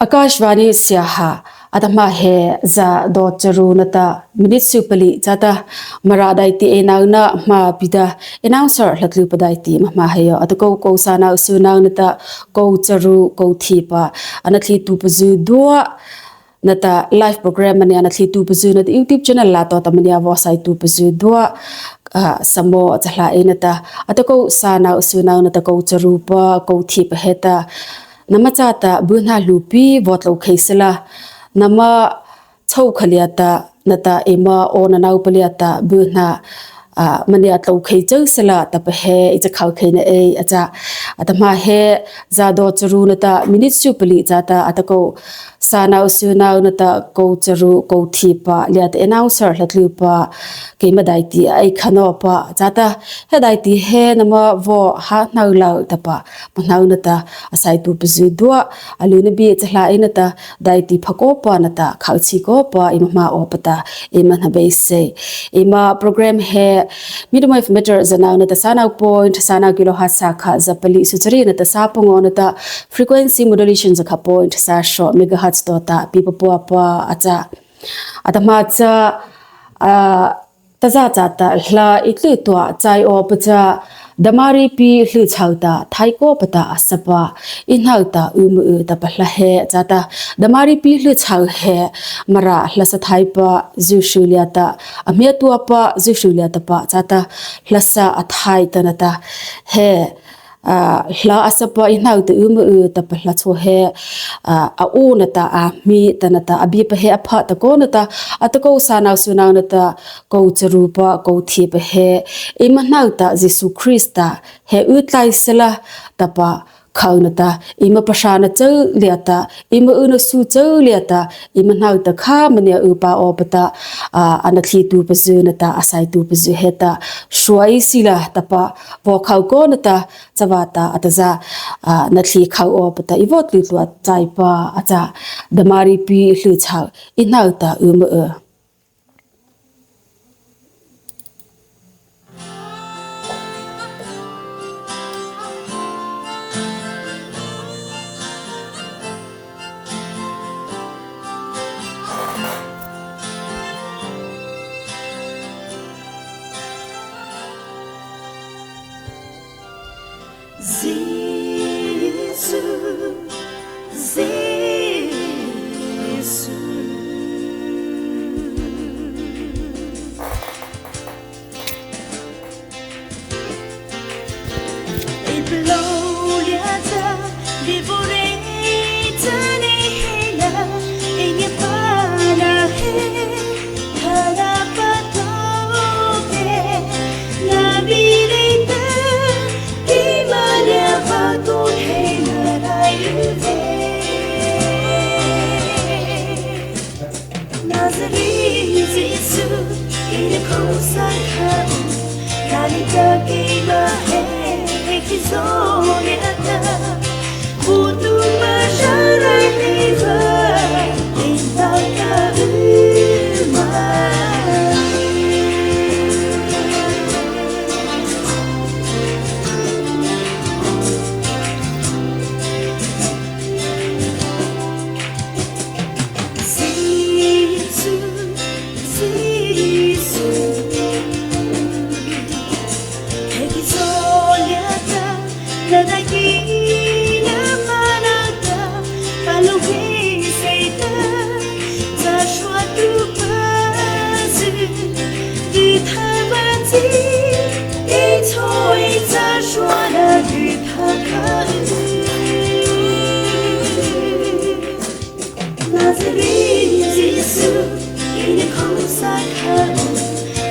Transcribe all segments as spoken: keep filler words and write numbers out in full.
Akashvani Siaha, atahmâ he zâ dawh charu nata minute sypalih chata, Mara daihti eina nona hmâ pi ta, announcer hlatlupa daihti ama hmâ heih aw. Atakô kô sâno syno nata kô charu kô thiehpa, a nathlietuhpazy zydua nata live program mania nathlietuhpazy nata YouTube channel lâ tawhta mania vaw saituhpazy zydua, ah, sâh mo châ hlâ ei nata, atakô sâno syno nata kô charupa kô thiehpa heta, nama châta byhnâ hluhpi vaw tlôkhei sala, nama chhôhkha liata nata eima awnanopa liata byhnâ, ah, mania tlôkhei châ sala tahpa he ei chakhao khei na ei a châ. Atahmâ he zâ dawh charu nata minute sypalih chata atakô sâno syno nata kô charu kô thiehpa liata announcer hlatlupa keima daihti a ei kha nawpa chata, he daihti he nama vaw ha hnoh la tahpa, hmo hnoh nata a saituhpazy zydua, a lyna bie châ hlâ ei nata, daihti pha kawpa nata khochhi kawpa eima hmâ awpa ta eima hnabeisei. Eima program he medium wave meter zâno nata sâno point sâno kilohertz sâkha zâ palih, sychari nata sâ pangawh nata frequency modulation zâkha point sâ sawh megahertz tawhta pihpapuapa a châ. Atahmâ cha, ah, tazâ chata hla ei tlyh tua chai awpa cha, Damaripi hlyh chhao ta thai kawpa ta a sapa, ei hnohta y mah y tahpa hla he chata, Damaripi hlyh chhao he Mara hla sa thaipazy hry liata, a hmiatuapa zy hry liata pa chata, hla sa a thai ta nata, he, ah, hla a sapa ei hnohta y mah y tahpa hla chhao he, ah, a aw nata a hmia ta nata, a biepa he a pha ta kaw nata, atakô sâno syno nata kô charupa kô thiehpa he, eima hnohta Zisu Krista he y tlai sala tahpa khoh nata, eima pahrâna châ liata, eima yna su châ liata, eima hnohta kha mania ypa awpa ta, ah, a nathlietuhpazy nata a saituhpazy heta, suai sila tahpa vaw khoh kaw nata, chavâta a tazâ, ah, nathlie khoh awpa ta ei vaw tlyh tua chaipa a châ. Damaripi hlyh chhao, ei hnohta y mah y. Zisu, Zisu. Nazarene Zisu, ina kô sa kha, kani ta kei ma he, he ki zo ne ata, butu ma sharai ne va, in ta ka u ma. Zisu, Zisu, he ki zo liata, na ta ki na ma na ta, ka lu ki se ta, ta shua tu pa zi, di ta ba zi, i choi ta shua na di ta ka zi. Nazarene Zisu, ina kô sa kha,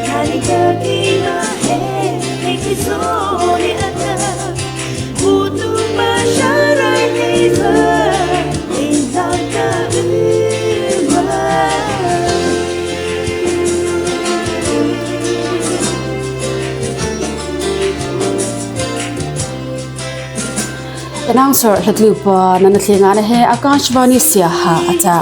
kani ta kei ma he, he ki zo ne ata, butu ma sharai ne va, in ta ka u ma. Announcer hlatlupa nana thei ngâ na he Akashvani Siaha a châ.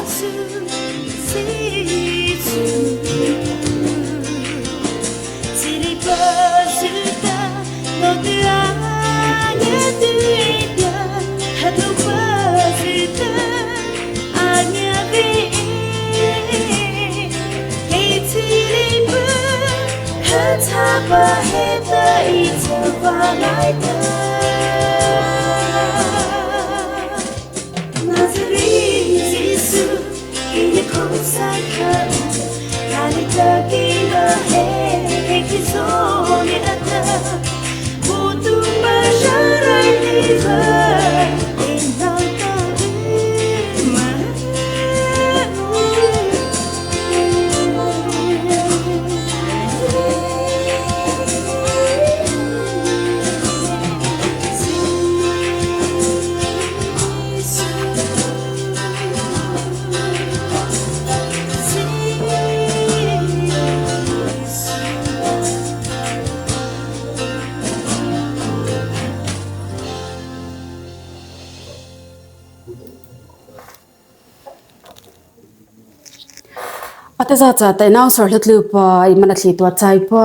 Tazâ cha ta ei announcer hluh tlupa, eima nathlietuhpa chaipa,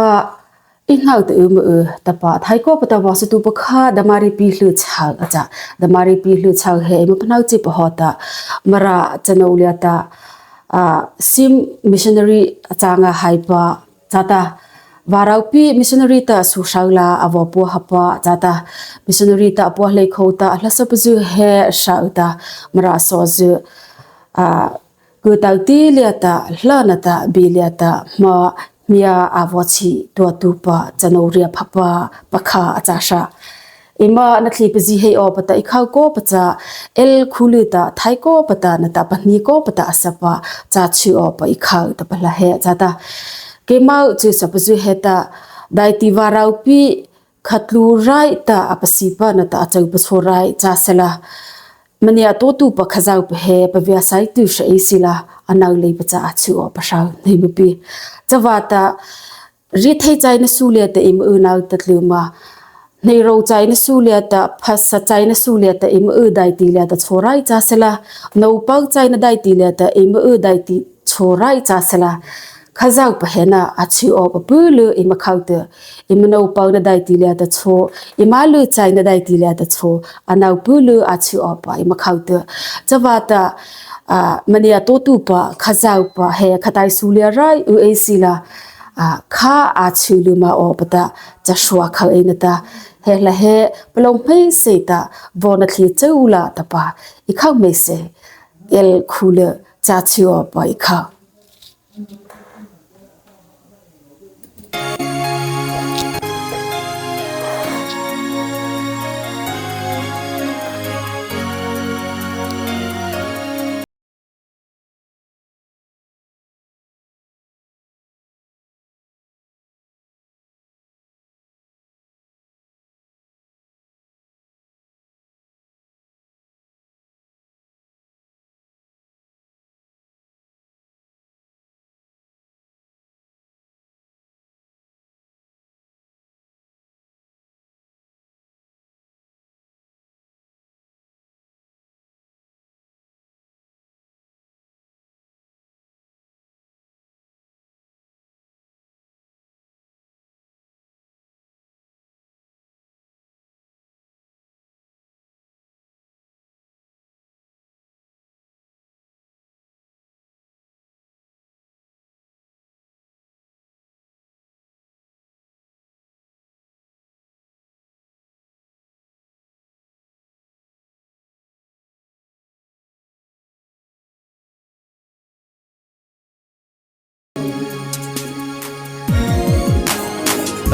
ei hnohta y mah y tahpa, thei kawpa ta vaw satuhpa kha, Damari Pi Hluh Chau a châ. Damari Pi Hluh Chau he eima pahno chipa hawhta, Mara chanô liata, ah, Sim missionary a châ ngâ haipa, chata, Varôhpi missionary ta su hroh la a vaw pua hapa, chata, missionary ta a pua hlei khô ta, a hla sapa zy he a hroh ta, Mara sawzy, ah, kyh tao ti liata, hla nata, bi liata, ma, mia a vaw chhituhtuhpa, chanô riahphapa, pakha a châ hra. Eima nathliepazy he awpa ta ei khoh kawpa cha, el khu liata, thei kawpa ta, nata pahnie kawpa ta, a sapa, châ chi awpa ei khoh tahpa la he, chata. Keimo chyhsa pazy heta, daihti Varôhpi, khatlu rai ta a pasipa nata a châ pachâ rai châ sala. Mania tawhtuhpa Khazohpa he paviasaituh hra ei sila, a nô leipa cha a chi awpa hro, nei ma pi. Chavâta, riethei chaina su liata eima y nô ta tlu ma. Hneirô chaina su liata, phasah chaina su liata eima y daihti liata chhao rai châ sala. Nôpaw chaina daihti liata eima y daihti chhao rai châ sala. Khazohpa he na a chi awpa pylü eima khoh teh. Eima nôpaw na daihti liata chhao, eima lyu chaina daihti liata chhao, a nô pylü a chi awpa eima khoh teh. Chavâta, ah, mania tawhtuhpa, Khazohpa he khatai su lia rai y ei sila, ah, kha a chi lyu ma awpa ta, cha sua khoh ei nata, he la he, palôh hmeiseih ta, vaw nathlie chô u la tahpa, ei khoh hmeiseih, el khu liata, châ chi awpa ei khoh.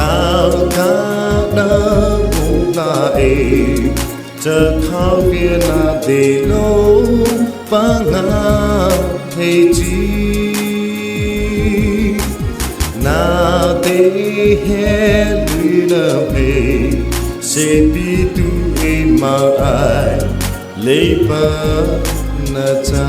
Tao ka na mu na e, cha thao via na de lo pa nga thei chi. Na de he lui na pe, se pi tu e ma ai, lei pa na cha.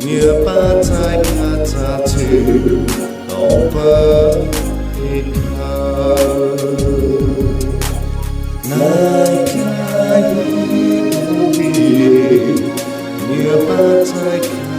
Ngiapâ chai kha cha cheu, Tawhpa ei kha. Ngiapâ chai kha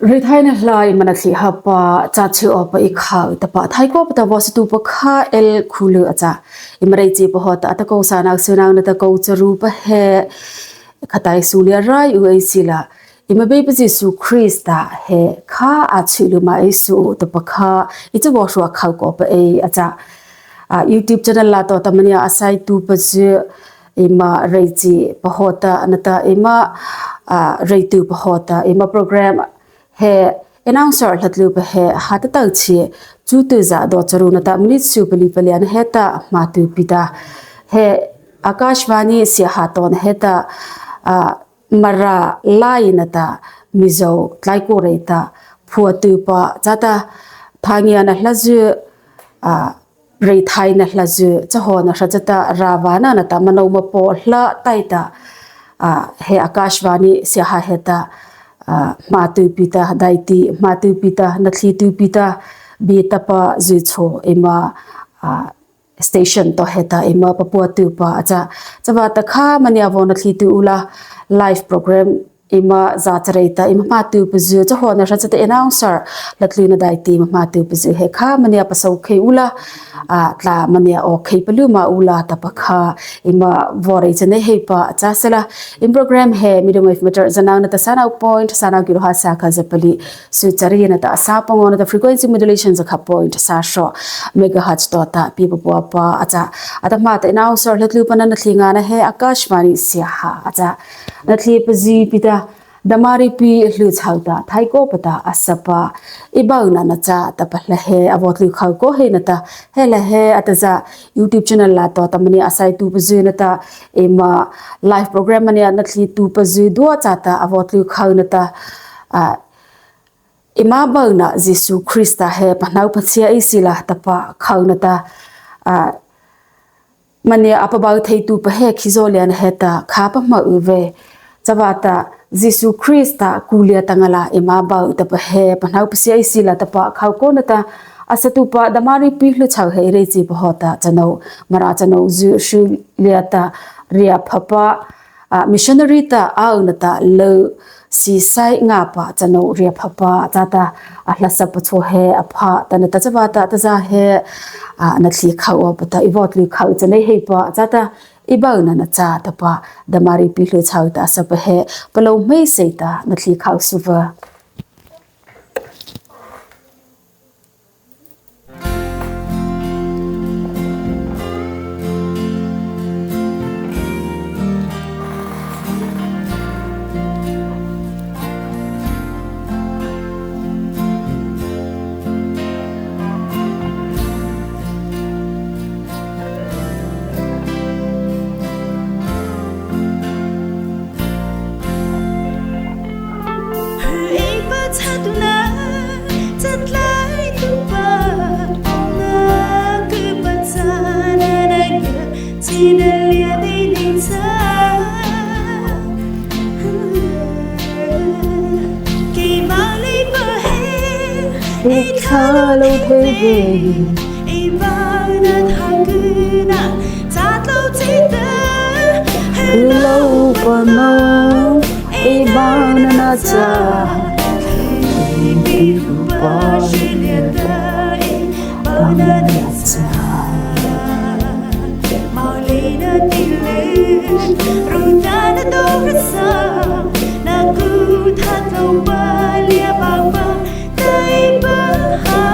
Reithaina hlâ eima nathlie hapa, cha chu awpa ei khao tahpa thai kawpa ta vaw satuhpa kha el khu lei a châ. Eima reih chi pahawta atakô sâh nâ syno nata kô charu pa he, khatai su lia rai u ei sila, eima Beipa Zisu Krista he kha a chhih lei ma ei su tahpa kha, ei cha vaw hroh khao kawpa ei a châ. A, YouTube channel la to ta mania a saituhpazy, eima reih chi pahawta nata eima, a, reih tuh pahawta eima program he announcer hlatlupa he hata tao chi, chu tuh za do charu nata minute su pali pali an heta hmâ tuh pi ta. He Akashvani siaha to na heta, a, Mara lai nata Mizo tlai ko reih ta phuah tuh pa chata, thangei ana hlazy, a, reithaina hlazy, chahawna hra chata ravana nata mano mapaw hla taihta, a, he Akashvani siaha heta, a, hmâ tuh pi ta, daihti hmâ tuh pi ta, nathlie tuh pi ta, bie tahpazy chô eima, a, station to heta eima papua tuh pa a châ. Chavâta kha mania vaw nathlie tuh u la, live program eima za chareih ta eima hmâ tuh pazy, chahawna hra chata announcer hlatlu na daihti eima hmâ tuh pazy he kha mania pasô khei u la, a, tla mania aw khei palyu ma u la tahpa kha eima vaw reih chanei heih pa a châ sala. Eima program he medium wave meter za nâ nata sâh nâ point sâh nâ kilohertz sâkha za pali, su chari nata a sâh pangawh nata frequency modulation za kha point sâh hrawh megahertz to ta pie papua pa a châ. Atahmâ ta announcer hlatlupa na nathlie ngâna he Akashvani siaha a châ. Nathlie pazy pi ta, Damari pi hluh chhao ta thai kawpa ta a sapa, Ei Baona Na Cha tahpa la he a vaw tlu khao kaw heih nata, he la he a ta za YouTube channel la to ta mania a saituhpazy nata, eima live program mania nathlie tuh pazy dua chata a vaw tlu khao nata, a, Eima Baona Zisu Krista he pahno pachia ei sila tahpa khao nata, a, mania a pabau thei tuh pa he khizaw liana heta kha pahma u vei. Chavâta Zisu Krista ku lia ta ngala eima bau tahpa he pahno pachia ei sila tahpa khao kaw nata, a satuhpa Damari pi hluh chhao he reih chi pahawta chanô, Mara chanô zy hry lia ta ria phapa, a, missionary ta aw nata lô sie sai ngâpa chanô ria phapa chata, a hla sapa chô he a pha ta nata chavâta ta za he, a, nathlie khao awpa ta ei vaw tlu khao chanei heih pa chata, Ei Baona Na Cha tahpa Damari pi hluh chhao ta a sapa he palôh hmeiseih ta nathlie khao suh va. Ei thlalôh thei he, ei bau na thâ ku na, cha tlô chi ta, hei lo pa na, Ei Baona Na Cha, ei pi ru pa zi lia ta, Ei Baona Na Cha. Mawlei na ti le, ru ta na do ra sa, na ku tha tlo pa lia pa pa, tai pa ha.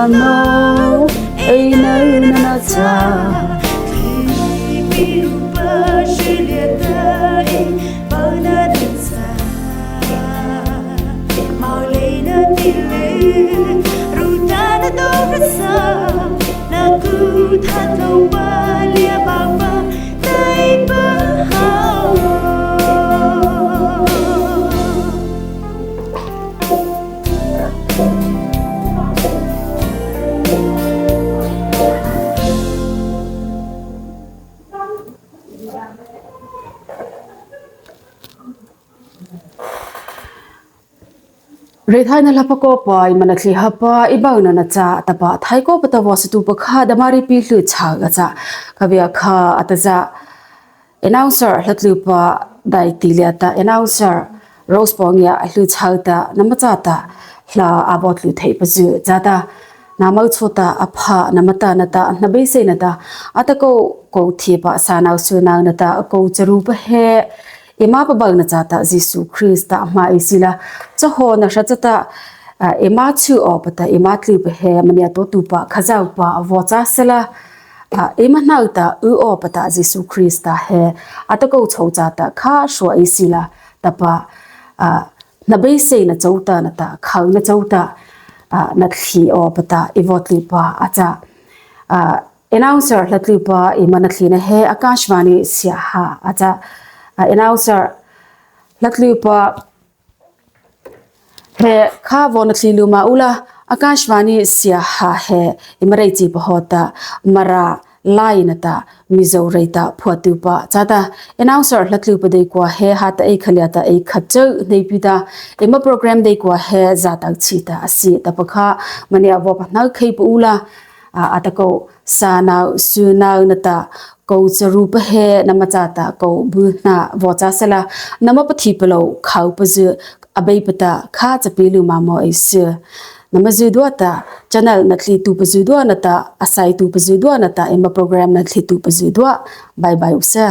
Ano, ei nô nata cha, ei pi u pa shi lia ta ei, pa nata cha, mau lei na ti lei, ru ta na do ra sa, na ku tha tao pa lia ba ba, tai pa ha. Reithaina hla pakawpa, eima nathlie hapa, ei baona nata cha tahpa thai kawpa ta vaw satuhpa kha, Damari pi hluh chhao a châ. Kha bie kha a ta cha, announcer hla tlupa Daiti lia ta, announcer Rose Pawngia hluh chhao ta, nama châta hla a vaw tlu theipazy châta, nama chô ta a pha, nama ta nata, na beisei nata, atakô kô thiehpa sâh nao su nao nata, kô charu pa he, eima pabaona châta Zisu Krista hmâ ei sila, chahawhna hra chata, a, eima chu awpa ta, eima tlupa he, mania tawhtuhpa, Khazohpa vaw châ sala, a, eima hnohta y awpa ta Zisu Krista he, atakô chô châta kha hroh ei sila, tahpa, a, na beiseina chôta nata, khona chôta, a, nathlie awpa ta, ei vaw tlupa a châ. A, announcer hla tlupa, eima natliena he, Akashvani siaha a châ. A, announcer hla tlupa he kha vaw nathlie lymâ u la, Akashvani siaha he, eima rei chi pahawhta, Mara lâ nata, Mizo rei ta phuahtuhpa châta, announcer hla tlupa deikua he, hata ei kha liata ei kha chô hneipa ta, eima program deikua he, zâ tao chi ta a sie tahpa kha, mania vaw pahnokhei pa u la, a, atakô sâh nao su nao nata, kô charu pa he, nama châta kô bu hna vaw châ sala, nama pathipalôh khopazy, Abeipa ta kha cha pie lymâ mawh ei sy. Nama zydua ta, channel nathlietuhpa zydua nata, a saituhpa zydua nata, eima program nathlietuhpa zydua, bye bye u sy.